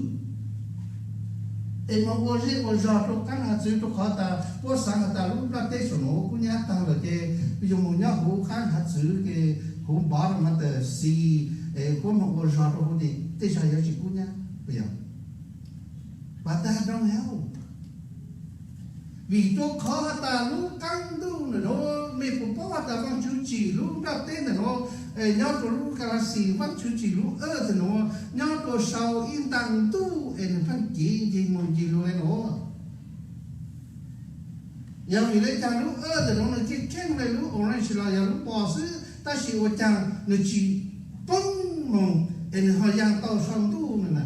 es moog ua zej ua zog rua qaab hav txwv rua qhov tas puab xaav has tas lub nplaj teb saum nuav kub nyab taag lawm ces yug moog nyob huv qaab hav txwv ces huv npov rua mas tas xis es puab moog ua zog rua huv ces tej zag yuav tsi kub nyab puas yog? But that don't help. Vim rua qhov has tas lub qaab ntuj ntawm nuav, mej puas paub has tas Vaajtswv tsim lub nplaj teb ntawm nuav, nyob rua lub galaxy, Vaajtswv tsim lub earth ntawm nuav, nyob rua sau ib ntaag ntuj es nwg pheej cev ncig moog ncig lug le nuav. Yog vim le caag lub earth ntawm nuav nwg kheej kheej le lub orange los yog lub pos xwb, tab sis ua caag nwg tsi poob moog es nwg ho yaa tau sau ntuj na?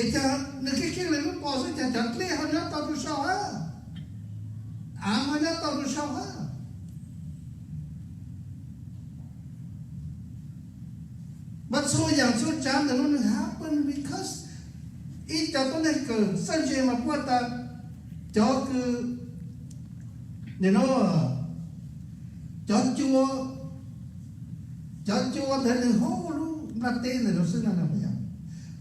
Es caag nwg kheej kheej le lub pos xwb, caag cov dlej ho nyob tau rua sau hab, av ho nyob tau rua sau hab? Mas txhua yaam txhua tsaav ntawm nuav nwg happen because ib co tuab neeg kawm txawj ntse mas puab tas cov kws, cov cua, cov cua ntawd nwg haub lub nplaj teb ntawm nuav xwb na.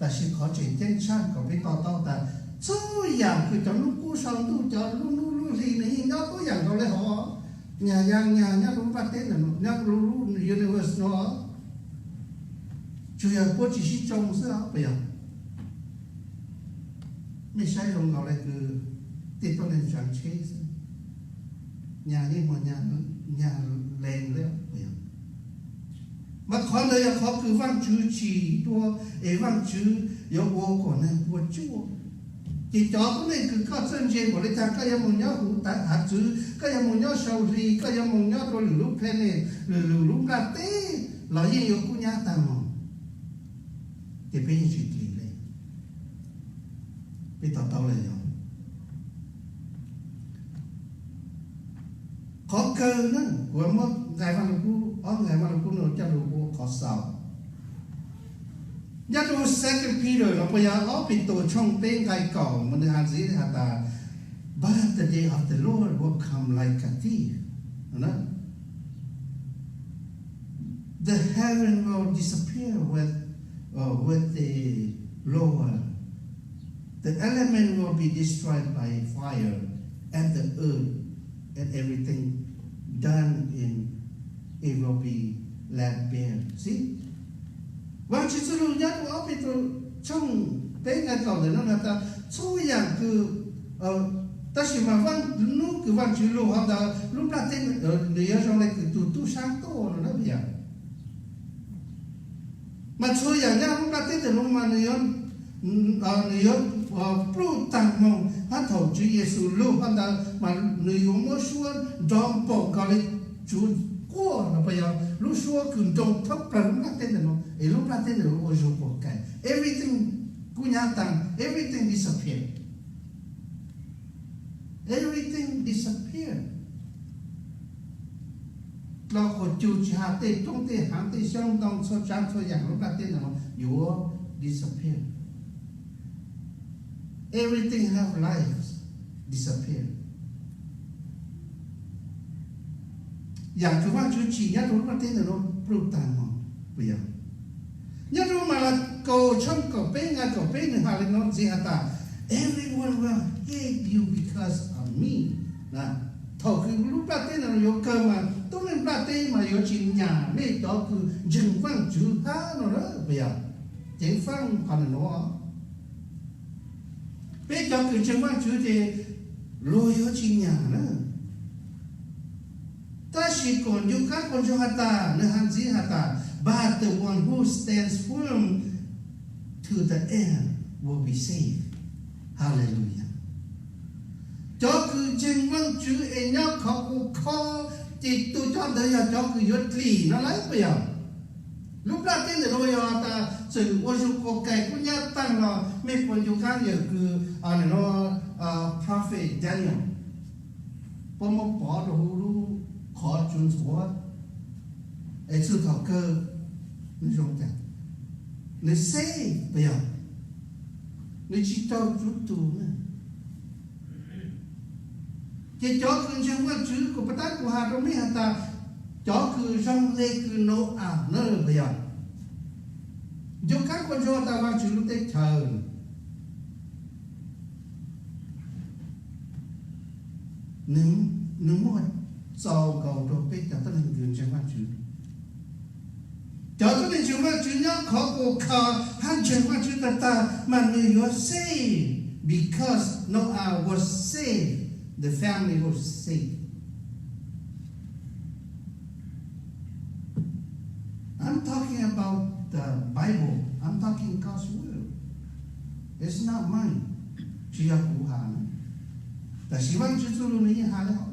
Tam sis qhov tseem ceeb tshaj kom peb to taub tas txhua yaam kws cov nub qub sau ntuj, cov lub nub lub hli nwg yeej nyob tuab yaam nkaus le hov, nyag yaa nyag nyob rua lub nplaj teb ntawm nuav, nyob rua lub universe nuav, tsuas yog puab tsi sib tsoo xwb puas yog? Mej saib zoo nkaus le kws tej tuab neeg tsaav tsheb xwb, nyag yeej muaj nyag lees le puas yog? Mas qhov ntawd yog qhov kws Vaajtswv tsim dua, es Vaajtswv yuav ua kom neeg puas tsuaj. Ces cov tuab neeg kws koj txawj ntse npaum le caag, koj yuav moog nyob huv hav txwv, koj yuav moog nyob sau hli, koj yuav moog nyob rua lwm lub planet, lwm lub nplaj teb los yeej yuav kub nyab taag moog. Ces peb yeej tsi dlim le. Peb to taub le yog qhov kawg na, kuv muab nqai Vaaj Lug Kub, ob nqai Vaaj Lug Kub no coj lug ua qhov xaus. Nyob rua Second Peter los puas yog ob Petus tshooj peb nqai kaum mas nwg has ntxiv has tas, But the day of the Lord will come like a thief. The heaven will disappear with, uh, with the roar. The element will be destroyed by fire, and the earth and everything done in it will be laid bare. See? Vaajtswv txuj lug nyob rua ob Petus tshooj peb nqai kaum ntawm no has tas txhua yaam kws, tab sis mas nub kws Vaajtswv lug hov ntawd lub nplaj teb nws yuav zoo le kws tug tub saab tuaj no na yog. Mas txhua yaam nyob lub nplaj teb ntawm nuav mas nws yuav pluj taag moog, hab thaum Tswv Yexus lug hov ntawd mas nws yuav muab suab nrov npaum nkaus le tsuv quaj los puas yog, lub suab kws nroo thoob plawg lub nplaj teb ntawm nuav, es lub nplaj teb ntawm nuav ua zug quas kaim, everything kub nyab taag, everything disappear. Everything disappear. Dlhau qhuas cug tsi has tej roob tej haav tej xyoob ntoo txhua tsaav txhua yaam lub nplaj teb ntawm nuav yuav disappear. Everything have life disappear. Yam kws Vaajtswv tsim nyob rua lub nplaj teb ntawm nuav pluj taag moog, puas yog? Nyob rua Malakaus tshooj kaum peb nqai kaum peb nwg has le nuav ntxiv has tas, Everyone will hate you because of me. Thaus kws lub nplaj teb ntawm nuav yuav kawg mas tub neeg nplaj teb mas yuav tsi nyam mej cov kws ntseeg Vaajtswv hab no na, puas yog? Ceev faaj qhov ntawm nuav, peb cov kws ntseeg Vaajtswv ces luag yuav tsi nyam na. Tab sis kuas ncu qaab quas ntsoog has tas, nwg has ntxiv has tas, But the one who stands firm to the end will be saved. Hallelujah. Cov kws ntseeg Vaajtswv es nyob khov kuas kho, ces tug cov ntawd yog cov kws yuav dlim no lawm, puas yog? Lub nplaj teb ntawm nuav yog tas txawm ua zug quas kais kub nyab taag los mej puas ncu qaab yawm kws, no, prophet Daniel, puab muab pov rua huv lub qhov tsuv ntxhuav, es txug thaus kawg nwg zoo caag? Nwg safe, puas yog? Nwg tsi raug tsuv tug na. Ces cov kws ntseeg Vaajtswv kuas puas tab kuv has rua mej has tas, cov kws zoo le kws Nau-am na, puas yog? Ncu qaab quas ntsoog tas Vaajtswv lub teb chaws nwg muaj txaus nkaus rua peb cov tuab neeg kws ntseeg Vaajtswv. Cov tuab neeg ntseeg Vaajtswv nyob khov kuas kho hab ntseeg Vaajtswv tag tag mas nwg yuav safe, because Noah was safe, the family was safe. I'm talking about the Bible. I'm talking God's word. It's not mine. Tsi yog kuv has na. Tab sis Vaajtswv txuj lug nwg yeej has le hov.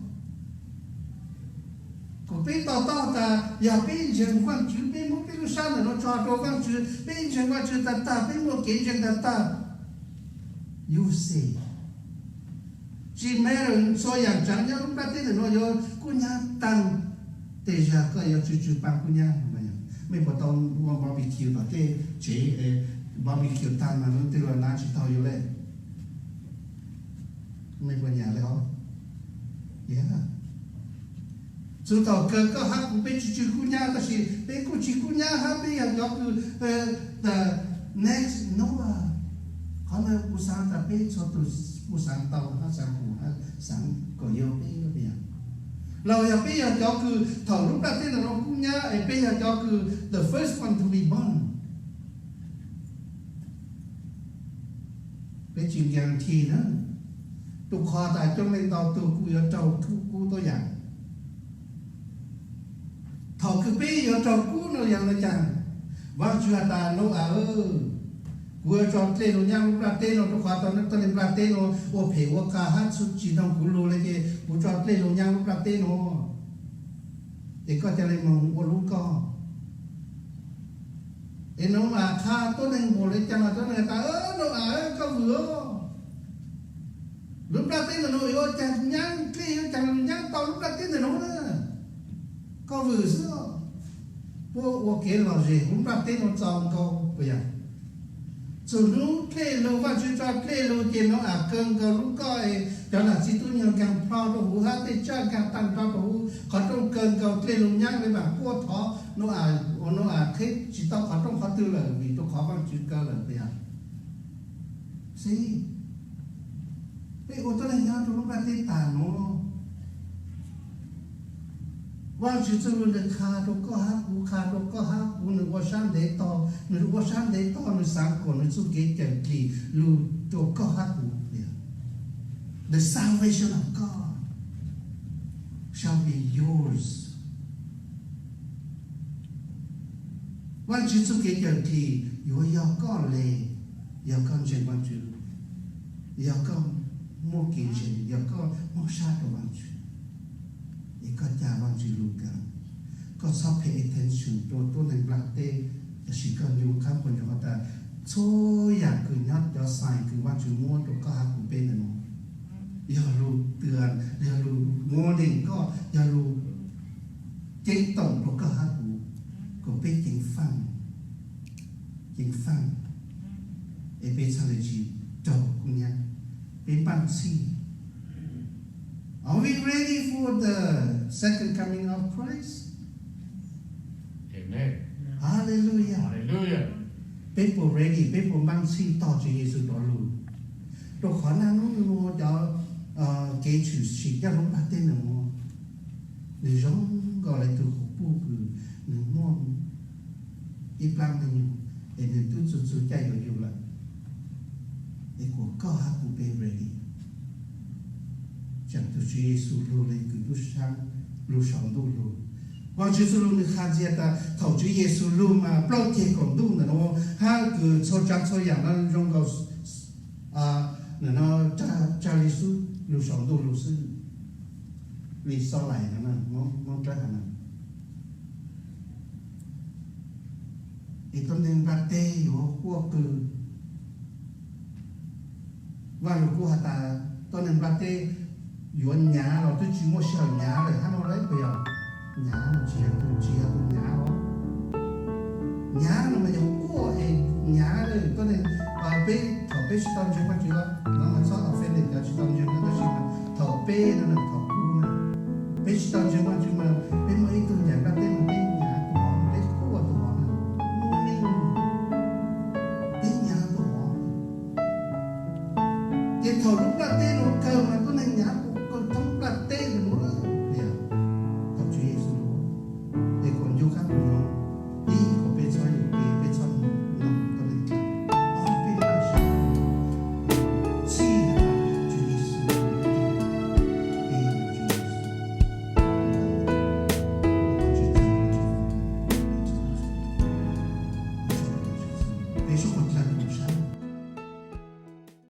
Kuas peb to taub tas yog peb ntseeg Vaajtswv, peb muab peb lub sab ntawm nuav tso rua Vaajtswv, peb ntseeg Vaajtswv tag tag, peb muaj kev ntseeg tag tag, yuav safe. Tsi matter txhua yaam tsaav nyob lub nplaj teb ntawm nuav yuav kub nyab taag, tej zag koj yuav tsw tsw paab kub nyab. Mej puas tau ua barbecue tom tej tsev, barbecue taag mas lub twg los nav tsi taug yus le? Mej puas nyam le os? Txug thaus kawg koj hab kuv peb tsw tsw kub nyab, tab sis peb kuj tsi kub nyab hab, peb yog cov kws, the next Noah. Qhov ntawd kuv xaav tas peb txhua tug kuj xaav tau hab xaav pum hab xaav kom yog peb, los yog peb yog cov kws thaus lub nplaj teb ntawm nuav kub nyab es peb yog cov kws the first one to be born. Peb tsi guarantee na, rua qhov tas coob leej ntau tug kuj yuav raug kub tuab yaam. Thaus kws peb yuav raug kub no yog le caag? Vaajtswv has tas, Nau-am, kuv yuav tso dlej lug nyaab lub nplaj teb nuav rua qhov tau tuab neeg nplaj teb nuav ua phem ua qas hab tsi noog kuv lug le ces kuv tso dlej lug nyaab lub nplaj teb nuav, es koj ca le moog ua lub koj. Es Nau-am qha tuab neeg npaum le caag los tuab neeg tas, Nau-am, koj vwm os, lub nplaj teb ntawm nuav yuav ua caag nyaab dlej, yuav caag nyaab tau lub nplaj teb ntawm nuav na, koj vwm xwb. Puab ua kev lom zem huv nplaj teb nuav txaus nkaus puas yog? Txug hnub dlej lug, Vaajtswv tso dlej lug ces Nau-am kaw nkaus lub koj, cov nam txiv tub nyuag nkaag plho rua huv hab tej tsaj nkaag taag nrho rua huv, qhov rooj kaw nkaus, dlej lug nyaab le maam quaj thov Nau-am, ua Nau-am qheb tsi tau qhov rooj qhov twg lawm vim rua qhov Vaajtswv kaw lawm puas yog? Xib, peb ua tuab neeg nyob rua lub nplaj teb taag nuav, Vaajtswv txuj lug nwg qha rua koj hab kuv, qha rua koj hab kuv, nwg ua sab ntev tog, nwg ua sab ntev tog, nwg xaav kuas nwg txuj kev cawm dlim lug rua koj hab kuv. The salvation of God shall be yours. Vaajtswv txuj kev cawm dlim yuav yog koj le, yog koj ntseeg Vaajtswv, yog koj muaj kev ntseeg, yog koj moog sab rua Vaajtswv, es koj ca Vaajtswv lug kaw. Koj txhob pay attention rua tuab neeg nplaj teb, tab sis koj ncu qaab quas ntsoog has tas txhua yaam kws nyob cov sign kws Vaajtswv muab rua koj hab kuv peb ntawm nuav, yog lug tw, yog lug warning koj, yog lug ceeb toom rua koj hab kuv, kuas peb ceev faaj, ceev faaj, es peb txhaj le tsi raug kub nyab, peb npaaj txhij. Are we ready for the second coming of Christ. Hallelujah. Peb puas ready, peb puas npaj txhij tos Tswv Yexus rov lug? Rau qhov naj nub nua cov kev tshwm sim coj lub nplaj teb no, nws zoo nkaus li tug quas puj kws nws muaj ib plab me nyuam, es nws tub txug txug caij yuav yug lawm. Es kuas koj hab kuv peb ready tseem tug Tswv Yexus lug le kws tub saab lug sau ntuj lug. Vaajtswv txuj lug nwg has ntxias tas thaum Tswv Yexus lug mas plaub ceg kaum ntuj ntawm nuav hab kws txhua tsav txhua yaam nuav zoo nkaus tsa li xwb, lug sau ntuj lug xwb. Li xob laim nuav, Moob Dlawb has nuav. Es tuab neeg nplaj teb yuav quaj qw. Vaaj Lug kuj has tas tuab neeg nplaj teb yuav nyav los twb tsi muaj sij hawm nyav lawm hab no lauj. Puas yog? Nyav no tsi yog tug, tsi yog tug nyav os. Nyav no mas yog quaj es nyav lawm. Tuab neeg, peb thaum peb tsi tau ntseeg Vaajtswv no mas txhob offend cov tsi tau ntseeg no, tab sis mas thaum peb no